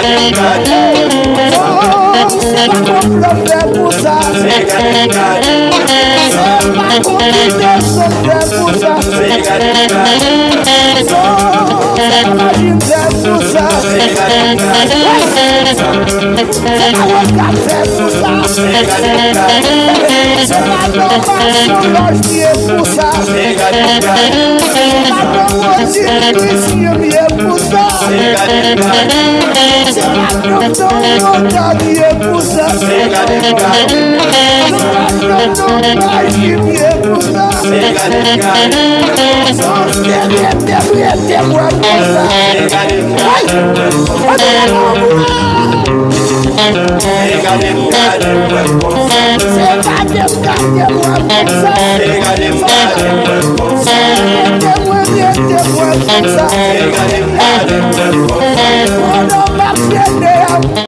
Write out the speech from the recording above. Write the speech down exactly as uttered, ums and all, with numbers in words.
Oh, se pa konplo m fè pou sa. Se pa konplo m fè pou sa. Oh, se pa maji m fè pou sa. Se pa wòch m fè pou sa. Se pa nòmal se lòj m ye pou sa. Se pa nan wozi Kris m ye pou sa. Se pa nan tan lontan m ye pou sa. Se pa nan maji m ye pou sa. Se te te te te te mwen pou sa. Ay! Antre nan mwen! Se pa de gade mwen konsa. Se pa de gade mwen konsa. Pandan m ap pede a.